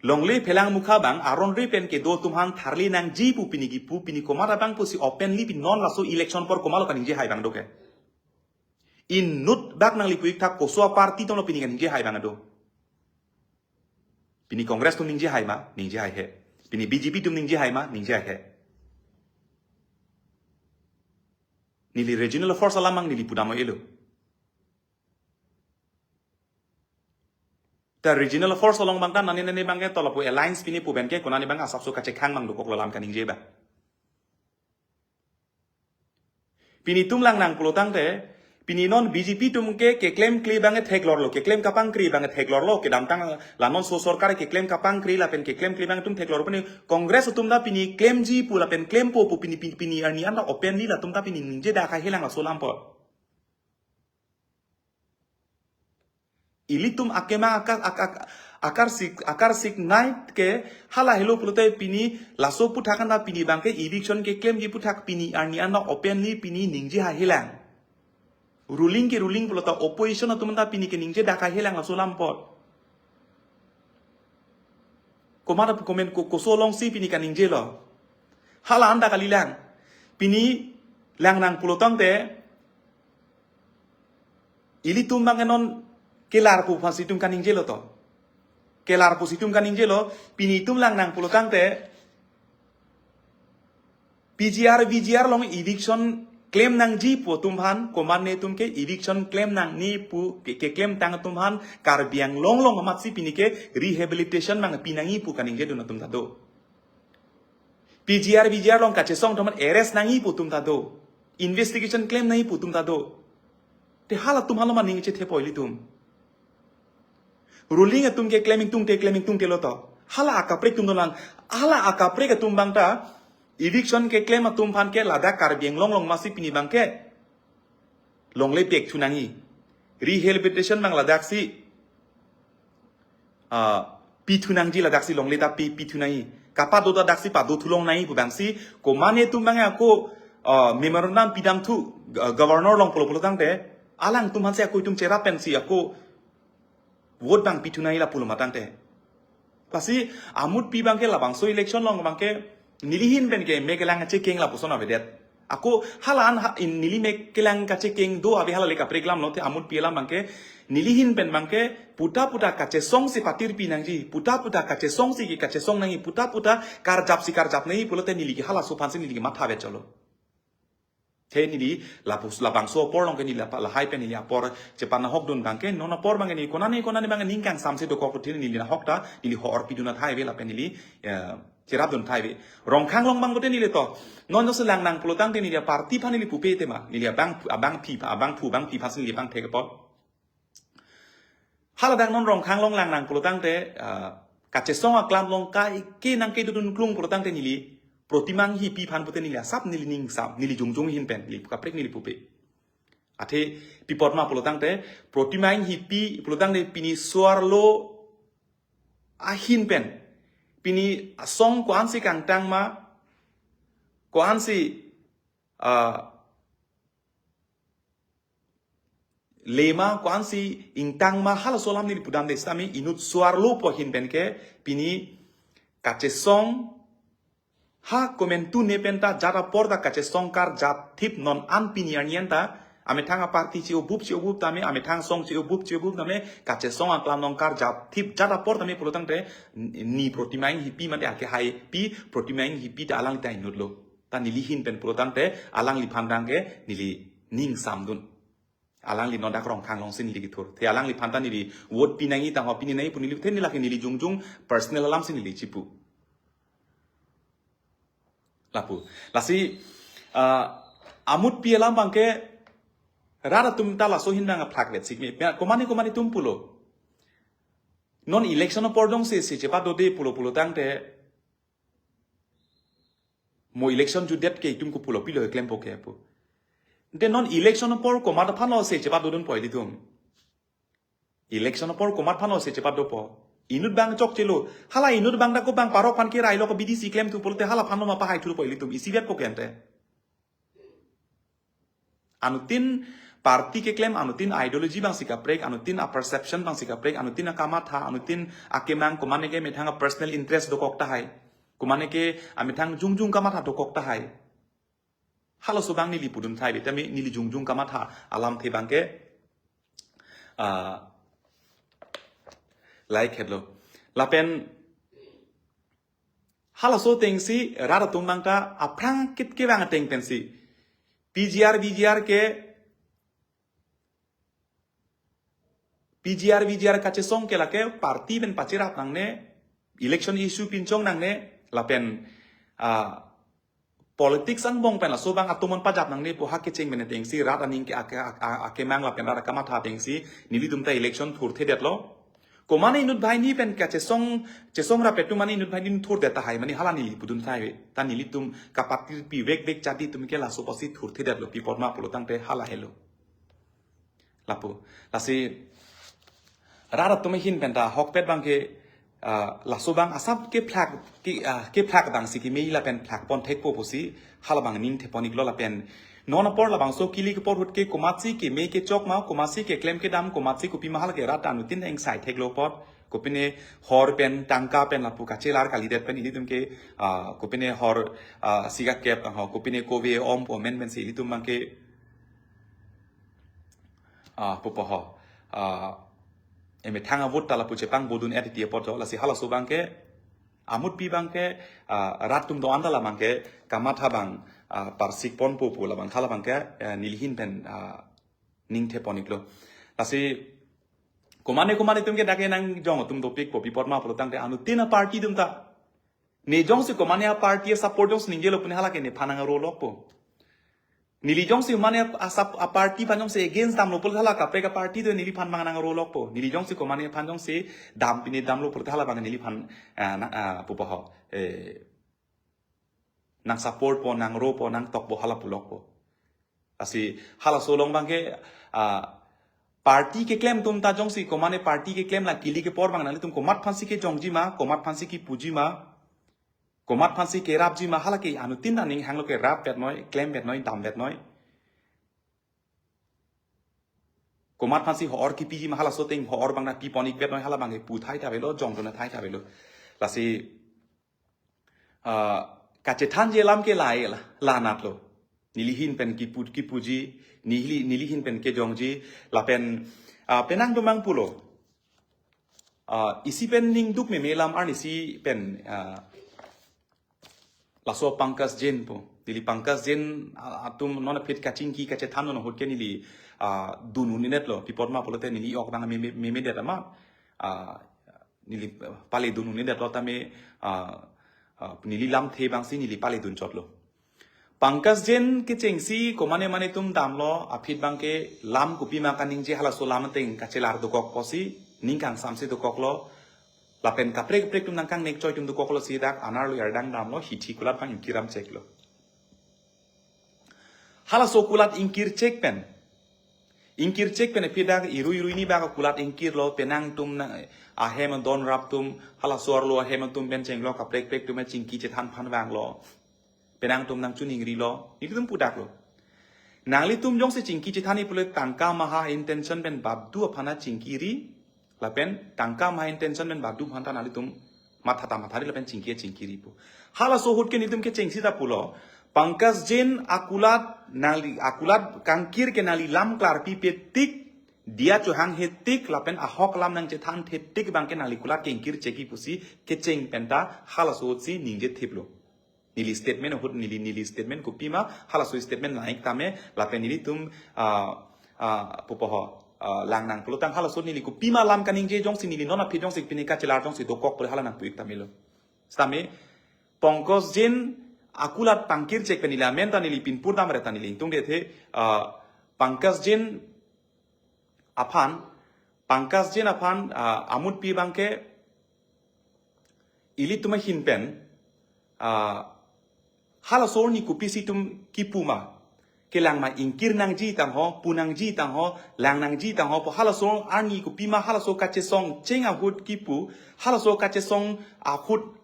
Longle phelang mukha abang aron re pen kedo atum aphan tharle nangji pu pini kipu, pini komat abang pusi openly pini non laso election apor komatlo kaningje hai abang doke. Inut bak nangli pu-ik tha, koso a-party atumlo pini kaningje hai abang do. Pini Congress atum ningje hai ma, ningje haihe. Pini B J P atum ningje hai ma, ningje haihe. Neli regional force alam abang neli pudam elo. Ta regional force along abang ta nani nani abangke tolo pu alliance pini pu penke konani abang asapso kachekhang abang dokoklo alam kaningje abang. Pini itum lang nang pulo tangte, pini non B J P atum ke keklemkle abang theklorlo, keklem kapangkri abang theklorlo, kedamtang la non so sorkar keklem kapangkri lapen keklemkle abang atum theklor pini Congress atum ta pini klemji pu lapen klempo pu pini, pini, pini arni anta openly latum ta pini ningje dak kahelang laso alam apot. Ilitum akemang akar, ak-, ak-, akarsik, akarsik night ke hala helo pulote pini laso aputhak anta pini abangke eviction keklemji aputhak pini arni anta openly pini ningje haihelang. Ruling ke ruling pulote opposition atum anta pini keningje dak haihelang laso alam apot. Komat ap-, komen ko-, koso alongsi pini kaningjelo. Hala anta kalilang. Pini lang nang pulo tangte, ilitum abang non kelar pu aphansi itum kaningjelo to. Kelar pusi itum kaningjelo, pini itum lang nang pulo tangte, P G R, V G R along eviction klem nangji pu atum aphan, komatne atum ke eviction klem nangne pu ke, keklemtang atum aphan, Karbi Anglong along amatsi pini ke rehabilitation abang pi nangji pu kaningje dun atum ta do. P G R, V G R along kachesong atum aphan arrest nangji pu atum ta do. Investigation klem nangji pu atum ta do. Te halatum aphanlo ma ning chethepo ilitum. Ruling atum ke klem ingtungte, klem ingtungtelo to. Hala akaprek atum dolang, hala akaprek atum abang ta eviction keklem atum aphan ke ladak Karbi Anglong along amatsi pini abangke longle pek thu nangji. Rehabilitation abang ladaksi, ah, pi thu nangji ladaksi longle ta pi, pi thu nangji. Kapado ta daksi pado thu long nangji pu abangsi, komatne atum abang ako, ah, memorandum pidam thu, ah, governor along pulo pulo tangte, alangtum aphansi ako itum cherap pensi ako vote abang pi thu nangji lapulo ma tangte. Lasi amut pi abangke labangso election along abangke Neli ahin pen ke mek kelang kachekeng lapuson avedet. Ako hala an ha, in neli mek kelang kachekeng do ave, hala le kaprek alam lo, te amutpi alam abang ke neli ahin pen abang ke puta puta kachesong si patirpi nangji, puta puta kachesong si ke kachesong nangji, puta puta karjap si karjap nangji pulote neli ke halaso aphan si neli ke matha vet cholo. Te neli lapus labangso apor along ke neli lapa lahai pen neli apor chepanahok dun abang ke, non apor abang ke neli konane konane abang ke ning kangsam si dokok, te neli nahok ta neli ho-orpi dun athai ave lapen neli, eh, cherap dun athai ave. Rongkhang along abang pute neli to non jongsi lang nang pulotangte neli aparty aphan neli pupe tema, neli abang abangpi, abangphu abangpi aphan si neli abang thek apot. Hala dak non Rongkhang along lang nang pulotangte, ah, kachesong aklam along kaike nangkedodun klung pulotangte neli Protima Enghipi aphan pute neli asap neli ning sam, neli jongjong ahin pen, neli kaprek neli pupe. Athe pi apot ma pulotangte, Protima Enghipi pulotangte pini so-arlo ahin pen, pini asong ko-ansi kangtang ma, ko-ansi, ah, le ma, ko-ansi ingtang ma, halaso alam neli pudam de sitame inut so-arlo pu ahin pen ke pini kachesong ha komantu ne pen ta jat apor ta kachesong karjap thip, non an pini arni an ta amethang aparty che-obup che-obup tame, amethang asong che-obup che-obup tame, kachesong aklam along karjap thip jat apor tame pulotangte ni Protima Enghipi mate akehaipi Protima Enghipi ta alangli ta inut lo. Ta neli ahin pen pulotangte alangliphan abang ke neli ning samdun. Alangli non dak Rongkhang along si neli kethur. Te alangliphan ta neli vote pi nangji tangho, pini nangji pu neli, te neli lake neli jongjong personal alam si neli chipu. Lapu. Lasi, ah, amutpi alam abang ke rat atum ta laso ahin abang aphlak vet sik me. Komane komane atum pulo. Non election apor jongsi se chepadode pulo pulotangte mo election jutdet ke itum kopulo pilo keklempo ke pu. Te non election apor komat aphanlo se chepadodunpo ilitum? Election apor komat aphanlo se chepadopo? Inut abang chokchelo. Hala inut abang dak ko abang parok aphan kerailo ko B D C klemthu pulote hala aphanlo ma pahai thupo ilitum? Isivetpo ke ante. Anuttin party keklem, anuttin ideology abang si kaprek, anuttin a-perception abang si kaprek, anuttin akamatha, anuttin akemang, komane ke amethang a-personal interest dokok tahai, komane ke amethang jongjong kamatha dokok tahai. Halaso abang neli pudun athai ave tame neli jongjong kamatha alamthe abang ke, ah, lahai khelo. Lapen halaso ateng si rat atum abang ta aphrang kit kevang ateng pensi P G R, V G R ke, P G R, V G R kachesong ke lake party pen pacherap nangne, election issue pinchong nangne, lapen, ah, politics angbong pen laso abang atomon pajap nangne pu ha kecheng pen ateng si rat aning ke ake, ake, akemang lapen rat akamatha ateng si nelitum ta election thurthedetlo. Komane inut banghini pen kachesong, chesong rap atum mane inut banghini thurdet tahai, mane hala neli pudun tahai. Ta nelitum kapatirpi vekvek jati atum ke laso apotsi thurthedetlo, pi apot ma pulotangte hala helo. Lapu. Lasi rat atum ahin pen ta ahokpet abang ke, ah, laso abang asap kephlak, ke, ah, kephlak abang si keme lapen phlakpon thekpo pusi hala abang ning thepon-iklo lapen non apor labangso kili kepor ahut ke komatsi keme kechok ma, komatsi keklem kedam, komatsi kopi ma hala ke rat anuttin engsai theklo apot. Kopine hor pen tangka pen lapu kachelar kalidet pen ilitum ke, ah, kopine hor, ah, siga kep, ah, kopine kove om pu amen pensi ilitum abang ke, ah, pupo ho, ah, emethang a-vote ta lapu chepang bodun-et ti apot jo, lasi halaso abang ke, amutpi abang ke, ah, rat atum do-an ta labang ke kamatha abang, ah, parsikponpo pu labang hala abang ke, eh, neli ahin pen, ah, ning thepon-iklo. Lasi komane komane atum ke dak ke nangjong atum dopikpo, pi apot ma pulotangte anuttin a-party atum ta. Ne jongsi komane a-party a-support jongsi ningjelo pune hala ke nephan nangrolokpo. Neli jongsi mane a-, a-sup-, a-party aphan jongsi against damlo pulote hala kaprek a-party do neliphan abang nangrolokpo. Neli jongsi komane aphan jongsi dam pine damlo pulote hala abang neliphan, ah, na, ah, pupo ho, eh, nang-supportpo, nangropo, nangtokpo hala pulokpo. Lasi halaso along abang ke, ah, party keklem atum ta jongsi komane party keklem la kili kepor abang nanglitum komat aphansi kejongji ma, komat aphansi kepuji ma, komat aphansi kerapji ma, hala ke anuttin aning hanglo, kerapvet noi, klemvet noi, damvet noi. Komat aphansi ho-or kepiji ma, halaso ateng ho-or abang ta pipon-ikvet noi, hala abang ke pu thai ta avelo, jongdun thai ta avelo. Lasi, ah, kachethanji alam ke lahai la, la anatlo. Neli ahin pen kipu, kipuji, neli, neli ahin pen kejongji, lapen, ah, penang atum abang pulo. Ah, isi pen ning duk meme alam arnisi pen, ah, laso Pankaj Jain pu. Neli Pankaj Jain, ah, atum non aphi kachingki kachethan non ahut ke neli, ah, dun un-edetlo. Pi apot ma pulote neli ok abang meme, memedet amat. Ah, neli, ah, pale dun un-edetlo tame, ah, ah, neli lamthe abangsi neli pale dunchotlo. Pankaj Jain kechengsi komane mane atum damlo, aphi abang ke lam kopima kaningje halaso alam ateng kachelar dokok pusi, ning kangsamse dokoklo, lapen kaprek kaprek atum nangkangnek choi atum dokoklo si dak anerlo ardang damlo, hithi kulat abang ingkir cheklo. Halaso kulat ingkir chek pen. Ingkir chek pen aphi dak iru iru hini abang kulat ingkirlo, penang atum na, ahem adon rap atum, halaso arlo ahem atum pen chenglo, kaprek kaprek atum chingki chethan aphan vanglo. Penang atum nangchiningrilo, nelitum pudaklo. Nanglitum jongsi chingki chethanji pule tangka maha intention pen badu aphan chingki ri, lapen tangka maha intention pen badu aphan ta nanglitum matha ta mathari lapen chingki chingki ri pu. Halaso ahut ke nelitum kechengsi ta pulo. Pankaj Jain akulat nangli, akulat kangkir ke nangli lam klarpipe tik, diya chohanghe tik, lapen ahok alam nangchethanthe tik abang ke nangli kulat ke ingkir chekji pusi kecheng pen ta halaso ahutsi ningje thiplo. Neli statement ahut neli, neli statement kopima, halaso statement nang-ik tame, lapen nelitum, ah, ah, pupo ho, ah, lang nang pulotang halaso neli kopima alam kaningje jongsi neli non aphi jongsi pini kachelar jongsi dokok pule hala nangpu-ik tamelo. Sitame, Pankaj Jain akulat pangkir chek pen neli amen ta neli pinpur dam re ta neli ingtungdethe, ah, Pankaj Jain aphan, Pankaj Jain aphan, ah, amutpi abang ke, ilitum ahin pen, ah, halaso arni kopisi itum kipu ma. Kelang ma ingkir nangji tangho, pu nangji tangho, lang nangji tangho, pu halaso arni kopima halaso kachesong cheng ahut kipu, halaso kachesong ahut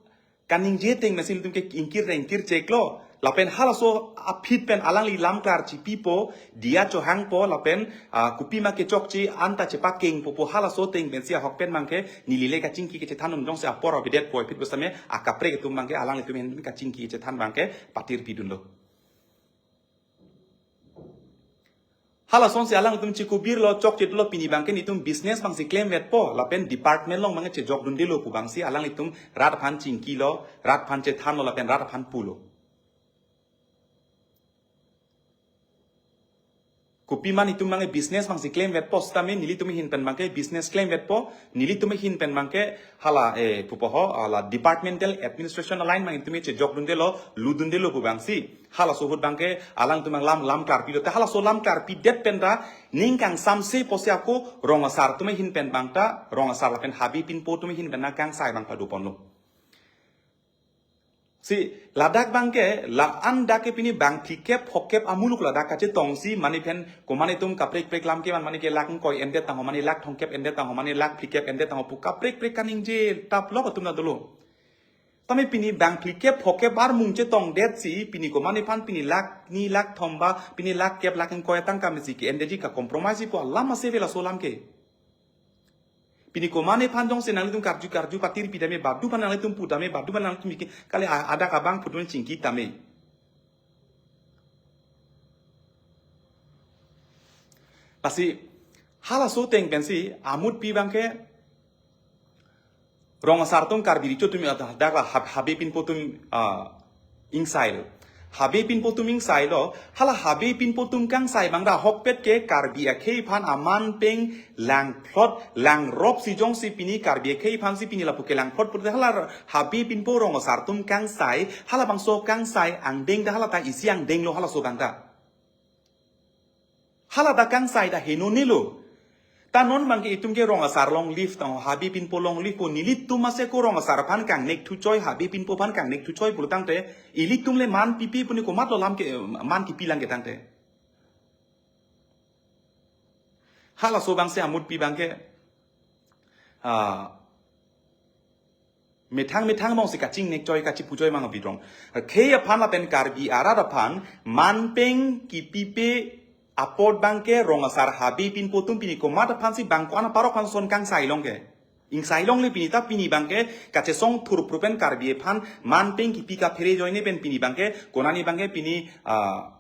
kaningje ateng mesi ilitum ke ingkir ta ingkir cheklo. Lapen halaso aphi pen alangli lam klar chipipo, diya chohangpo, lapen, ah, kopima kechokche anta chepakengpo pu halaso ateng pensi ahok pen abang ke neli le kachingki kachethan un jongsi apor avedetpo aphi pusitame akaprek atum abang ke alanglitum ahin kachingki kachethan abang ke patir pidunlo. Halasonsi alangtum chikubirlo, chokchedetlo, pini abang ke nelitum business abangsi klemvetpo, lapen department along abang ke chejokdundelo pu abangsi alanglitum rat aphan chingkilo, rat aphan chethanlo, lapen rat aphan pulo. Kopima nelitum abang ke business abangsi klemvetpo sitame nelitum ahin pen abang ke business klemvetpo, nelitum ahin pen abang ke hala, eh, pupo ho, hala departmental administration aline abang nelitum chejokdundelo, ludundelo pu abangsi. Halaso ahut abang ke alangtum abang lam, lam klarpilo. Ta halaso lam klarpidet pen ta ning kangsamse pusi ako rong asar atum ahin pen abang ta, rong asar lapen Habe Pinpo atum ahin pen nangkangsai abang padoponlo. Si ladak abang ke, la-an dak ke pini bang phlikep phokep amuluk ladak kachetongsi mane pen komane atum kaprek kaprek lam kevan mane ke lakh ingkoi endet tangho, mane lakh thomkep endet tangho, mane lakh phlikep endet tangho pu kaprek kaprek kaningje taplok atum ta dolo. Tame pini bang phlikep phokep armung chetongdetsi, pini komane aphan pini lakh ni lakh thom ba, pini lakh kep lakh ingkoi atangka mesi ke-endetji, ka-compromise pu alam ase ave laso alam ke. Pini komane aphan jongsi nanglitum karju karju patir pi tame, badu aphan nanglitum pu tame, badu aphan nanglitum bikin, kali a-, adak abang pu atum chingki tame. Lasi halaso ateng pensi amutpi abang ke rong asar atum Karbi Recho atum, ah, dak la Hab-, Habe Pinpo atum, ah, ingsailo. Habe Pinpo atum ingsailo, hala Habe Pinpo atum kangsai abang ta ahokpet ke Karbi akhei aphan aman peng langphlot langropsi jongsi pini Karbi akhei aphansi pini lapu kelangphlot pulote hala Habe Pinpo rong asar atum kangsai, halabangso kangsai angdeng ta hala ta isi angdenglo halaso abang ta. Hala ta kangsai ta henonelo. Ta non abang ke itum ke rong asar long live tangho, Habe Pinpo long live po, nelitum ase ko rong asar aphan kangnek thuchoi, Habe Pinpo aphan kangnek thuchoi pulo tangte, ilitum le man pipi pu ni komatlo lam ke, eh, man kipi lang ke tangte. Halaso abangsi amutpi abang ke, ah, methang methang abangsi kachingnek choi kachipu choi mang abidrong. Khei aphan lapen Karbi arat aphan man peng kipipe apot abang ke rong asar Habe Pinpo atum pini komat aphansi bang ko-an aparok aphan son kangsai long ke. Ingsai longle pini ta, pini abangke kachesong thurpru pen Karbi aphan manpeng kipi kaphere ajoine pen pini abangke konane abangke pini, ah,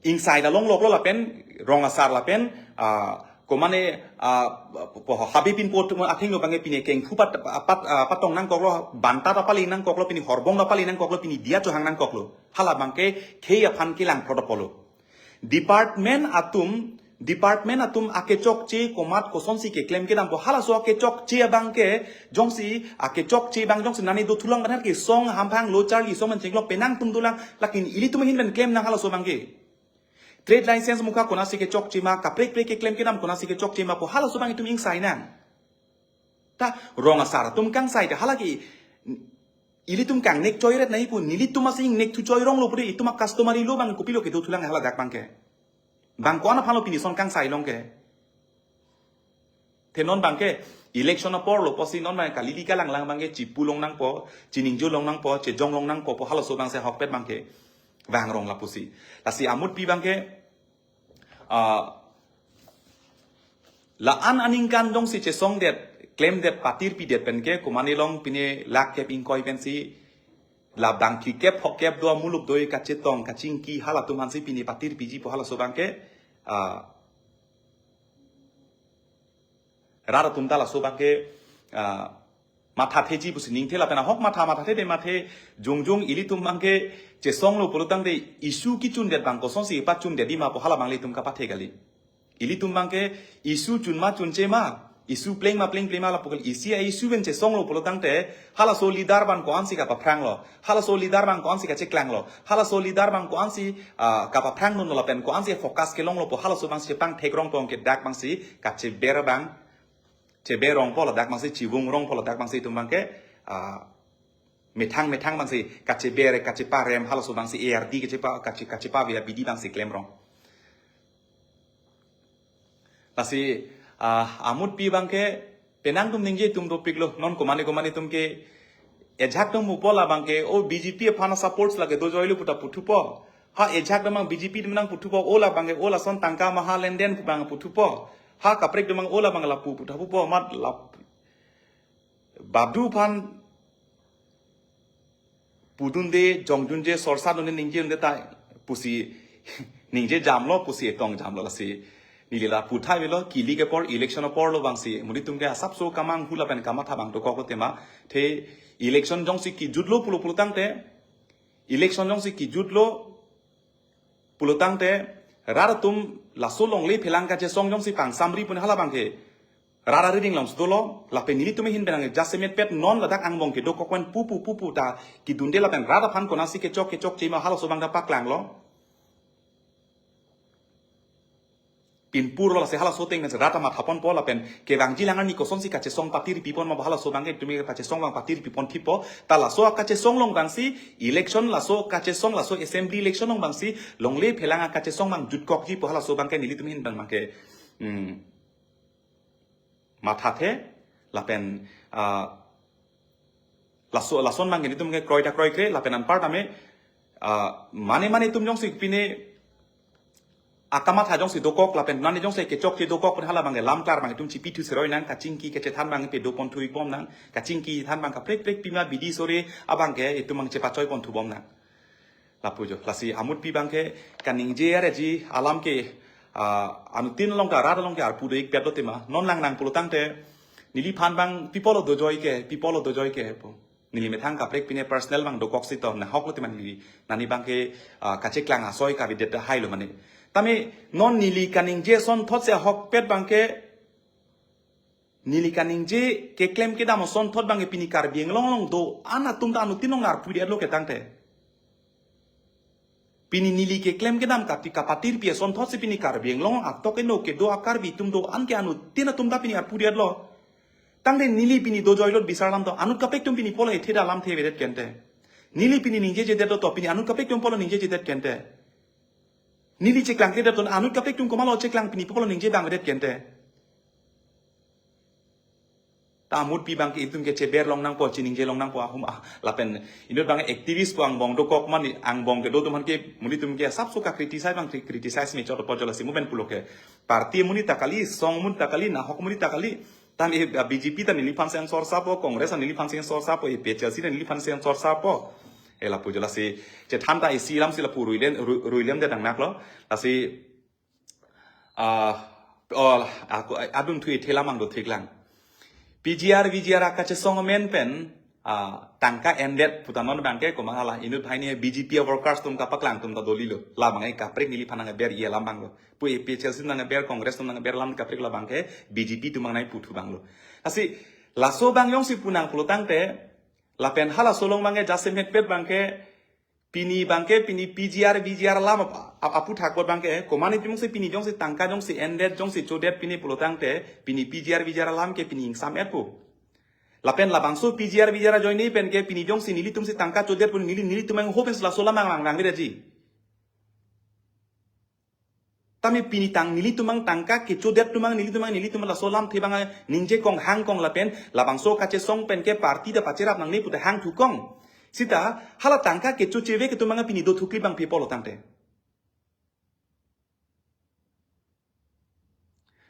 ingsai ta longloklo lapen rong asar lapen, ah, komane, ah, po-, habe pinpo atum athengno abangke pini kengphu pat, pat, ah, patong nangkoklo, banta ta pali nangkoklo, pini horbong ta pali nangkoklo, pini diya chohang nangkoklo. Hala abangke khei aphan kelang product polo. Department atum, department atum akechokche komat kosonsi keklem kedampo halaso akechokche abangke jongsi akechokche abang jongsi nani dothulang banar kesong hamphang lo charli song man chenglok penang atum dolang, lakin ilitum ahin pen klem nang halaso abangke. Trade license mukha konatsi kechokche ma, kaprek prek keklem kedam konatsi kechokche ma pu halaso abang itum ingsai nang. Ta rong asar atum kangsai ta halake ilitum kangnek choiret nai pu, nelitum asi ingnek thu choi ronglo puri, itum a-customary law abang kopilo kedothulang haladak abangke. Bang ko-an aphanlo pini ason kangsai long ke. Te non abangke election apor lo pusi non abang kalili kalanglang abangke chipu long nangpo, chiningje long nangpo, chejong long nangpo pu halaso abangsi ahokpet abangke vang rong lapusi. Lasi amutpi abangke, ah, la-an aningkan jongsi chesongdet, klemdet, patirpidet penke, komane along pine lakh kep ingkoi pensi, la bangkhi kep phok kep do amuluk doi kachetong, kachingki, halatum aphansi pine patirpiji pu halaso abangke, ah, rat atum ta laso abangke, ah, mathatheji pusi ningthe lapen ahok matha mathathe de mathe jongjong ilitum abangke chesonglo pulotangte issue kechundet abang kosonsi pachundet di ma pu hala abang ilitum kapathe kali. Ilitum abangke issue chun ma chunche ma, issue pleng ma plengple ma lapu kali, isi a-issue pen chesonglo pulotangte halaso leader abang ko-ansi kapaphranglo, halaso leader abang ko-ansi kacheklanglo, halaso leader abang ko-ansi, ah, kapaphrangdunlo lapen ko-ansi focus kelonglo pu halaso abangsi pangthek rong pu ke dak abangsi kacheber abang, cheber rongpo ladak abangsi, chivung rongpo ladak abangsi itum abangke, ah, methang methang abangsi kacheber kacheparem halaso abangsi A R D kachepa, kache, kachepave abidi abangsi klem rong. Lasi, ah, amutpi abangke penang atum ningje atum dopiklo, non komane komane atum ke ejak atum pupo la abangke o B J P aphan supports lake dojoilo pu ta puthupo. Ha ejak atum abang B J P atum nang puthupo, o la abangke o lason tangka maha lenden pu abang puthupo. Ha kaprek atum abang o la abang lapu puthupo mat lap. Babdu aphan pudunde, jongdunde, sorsadunde, ningjedunde ta pusi ningje jamlo, pusi etong jamlo lasi. Neli la putha avelo, kili ke apor, election apor lo abangsi, monit atum ke asapso kamanghu lapen kamatha abang dokoklo tema. The election jongsi kejutlo pulo pulotangte, election jongsi kejutlo pulotangte, rat atum laso longle phelang kachesong jongsi pangsamri pun hala abangke rat ariding alongsi dolo, lapen nelitum ahin pen nang jasemet pet non ladak angbong kedokok pen pupu pupu ta kedunde lapen rat aphan konatsi kechok kechokche ma halaso abang ta paklanglo. Pinpurlo lasi halaso ateng rat amathaponpo lapen kevangji lang arni kosonsi kachesong patirpipon ma halaso abangke itum kachesong abang patirpipon thipo. Ta laso akachesong along abangsi election, laso kachesong laso assembly election along abangsi longle phelang akachesong abang jutkokji pu halaso abangke nelitum ahin pen abangke, hmm, mathathe lapen, ah, laso, lason abangke nelitum ke kroi ta kroikre lapen anparta me, ah, mane mane atum jongsi pine akamatha jongsi dokok lapen nani jongsi kechokche dokok pen hala abangke lamklar abang itum chipithu seroi nang, kachingki kachethan abang pe doponthu ikbom nang, kachingki than abang kaprek prek pima bidi sore abangke itum abang chepachoiponthubom nang. Lapu jo, lasi amutpi abangke kaningje areji alam ke, ah, anuttin along ke, rat along ke arpu do-ikpetlo tema. Non langnang pulotangte neliphan abang pipolo dojoi ke, pipolo dojoi ke pu. Neli methang kaprek pine personal abang dokoksi to nahoklo tema neli. Nani abangke, ah, kacheklang asoi kavedet hailo mane. Tame non neli kaningje asonthotsi ahokpet abangke neli kaningje keklem kedam asonthot abangke pini Karbi Anglong along do-an atum ta anuttin along arpudetlo ketangte. Pini neli keklem kedam kati kapatirpi asonthotsi pini Karbi Anglong atok eno kedo a-Karbi atum do-an ke anuttin atum ta pini arpudetlo. Tangte neli pini dojoilo bisar alam to anut kaprek atum pini polo ethe da lamthe avedet kente. Neli pini ningjejedet to pini anut kaprek atum polo ningjejedet kente. Neli cheklangkledet to anut kaprek atum komatlo cheklang pini polo ningje abang avedet kente. Ta amutpi abangke itum ke cheber long nangpo, chiningje long nangpo ahum ah. Lapen inut abang activist pu angbong dokok mani, angbong kedo atum aphan ke monit atum ke asapso ka criticize abang criticize me chot po jo, lasi mo pen pulo ke. Party amonit ta kali, song amonit ta kali, nahok amonit ta kali. Tame, ah, B J P ta neliphan sensor sapo, Congress ta neliphan sensor sapo, A P H L C ta neliphan sensor sapo. Eh, lapu jo lasi chethan ta isi lam si lapu ruilem, ru-, ruilem de dang naklo. Lasi, ah, oh, ako, adun thu ithela mang do thiklang. P G R, V G R akachesong amen pen, ah, tangka endet pu ta non abangke komat hala inut banghini B J P workers atum kapaklang atum ta dolilo. Labang e kaprek neliphan nangber ye lam abanglo. Pu A P H L C nangber, Congress atum nangber lam kaprek labangke B J P atum nangnei puthu abanglo. Lasi laso abang jongsi pu nang pulo tangte, lapen halaso along abangke jasemet pet abangke pini abangke pini P G R, V G R alam ap-, ap-, aphuthak abot abangke, komat itum si pini jongsi tangka jongsi endet jongsi chodet pini pulo tangte, pini P G R, V G R alam ke pini ingsam et pu. Lapen labangso P G R, V G R ajoine pen ke pini jongsi nelitum si tangka chodet pu neli, nelitum ang hopes laso lam abang abang beda ji. Tame pini tang nelitum abang tangka kechodet atum abang nelitum abang nelitum laso lamthe abang ningje kong hang kong lapen labangso kachesong pen ke party ta pacherap nangne pu ta hang thukong. Sita hala tangka kechocheve ke atum abang pini do thukli abang pi pulo tangte.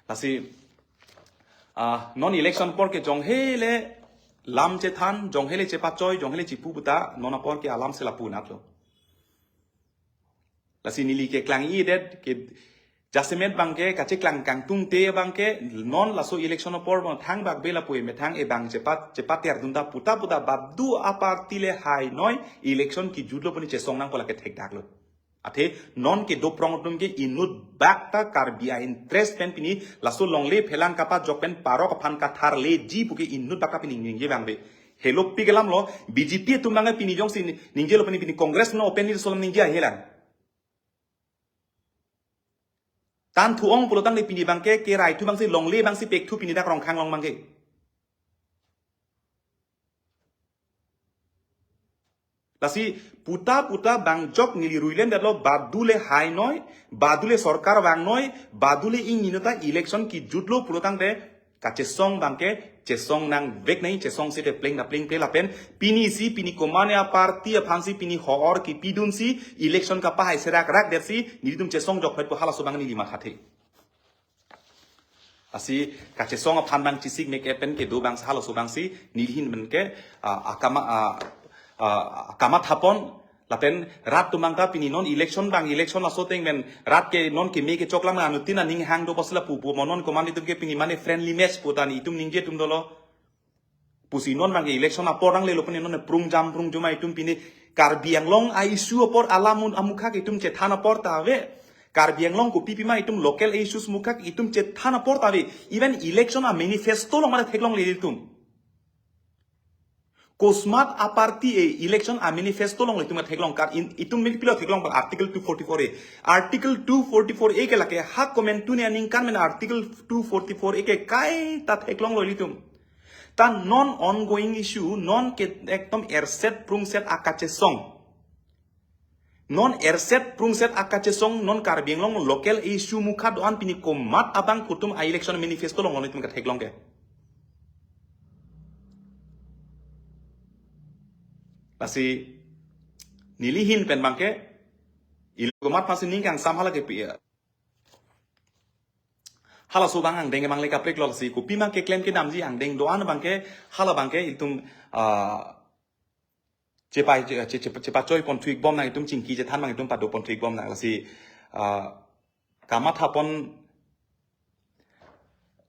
Lasi, ah, non election apor ke jong hele lam chethan, jong hele chepachoi, jong hele chipu pu ta, non apor ke alam si lapu natlo. Lasi neli keklang-i det ke jasemet abangke kacheklang kangtungte abangke non laso election apor abang thangbak be lapu emethang ebang chepat, chepat tiar dunta puta puta badu aparty le hai noi election kejutlo pu ne chesong nangpo lake thekdaklo. Athe non kedo prong atum ke inut bak ta Karbi a-interest pen pini laso longle phelang kapajok pen parok aphan katharleji pu ke inut bak ta pini ningje abang be. Helo pi ke lamlo, B J P atum abang pini jongsi ni-, ningjelo pini, pini Congress no open ni solam ningje ahelang. Tan thu-ong pulo tangte pini abangke, kerai thu abang si longle abang si pek thu pini dak Rongkhang along abangke. Lasi puta puta abang jok neli ruilem detlo, badu le hai noi, badu le sorkar vang noi, badu le ingni noi ta election kejutlo pulo tangte kachesong abangke chesong nangvek nai, chesong site pleng da plengple lapen pini si pini komat ne aparty aphan si pini hor kepidun si election kapahai serak rak det si nelitum chesong jok phet pu halaso abang neli mathathe. Lasi kachesong aphan abang chesik mek pen kedo abang halaso abang si neli ahin pen ke, ah, akama, ah, ah, akamathapon lapen rat atum abang ta pini non election abang election laso ateng pen rat ke non keme kechoklang anuttin aning hang do pu si lapu pu mo non komat itum ke pini mane friendly match pu ta nelitum ningje atum dolo. Pusi non abangke election apor nanglelo pini non prungjam prungjuma itum pini Karbi Anglong a-issue apor alam amukhak itum chethan apor ta ave. Karbi Anglong kopi pima itum local issues mukhak itum chethan apor ta ave. Even election a-manifesto along mane theklongle itum. Kosmat aparty e election a-manifesto along itum theklong kar in, itum min pilo theklong ba Article two forty-four A. Article two forty-four A ke lake ha komantu ne aningkan men Article two forty-four A ke kaita theklonglo itum. Ta non ongoing issue, non ke ekdom erset prungset akachesong. Non erset prungset akachesong, non Karbi Anglong local issue mukhak do-an pini komat abang pu atum a-election manifesto along itum katheklong ke. Lasi neli ahin pen abangke, ilo komat pasi ning kangsam hala ke pi-, halaso abang angdeng abang le kaprek lo lasi kopima keklem kedamji angdeng do-an abangke hala abangke itum, ah, chepai, che-, che-, che-, chepachoi pon thu-ik bom nang itum chingki chethan abang itum pado pon thu-ik bom nang lasi, ah, kamathapon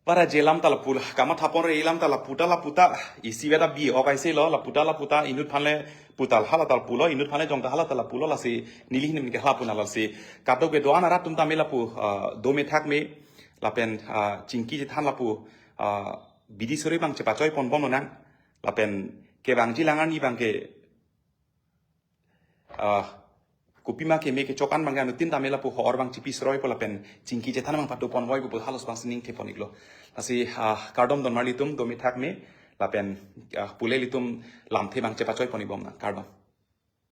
para je lam ta lapu, kamathapon re lam ta lapu ta lapu ta isi beta bi ok aise lo lapu ta lapu ta inut aphan le putal hala ta lapulo inut aphan le jong ta hala ta lapulo lasi neli ahin ke hala pu na lasi kadokave do-an arat atum tame lapu, ah, do me thak me lapen, ah, chingki chethan lapu, ah, bidi suri abang chepachoi pon bom nang lapen kevangji lang arni abangke, ah, kopima keme kechok an abangke anuttin tame lapu hor abang chipi sroipo lapen chingki chethan abang pado pon voipo pu halaso abang si ning the pon-iklo. Lasi, ah, kardom don marli atum do me thak me lapen, ah, pule ilitum lamthe abang chepachoi pon-ik bom nang kardom.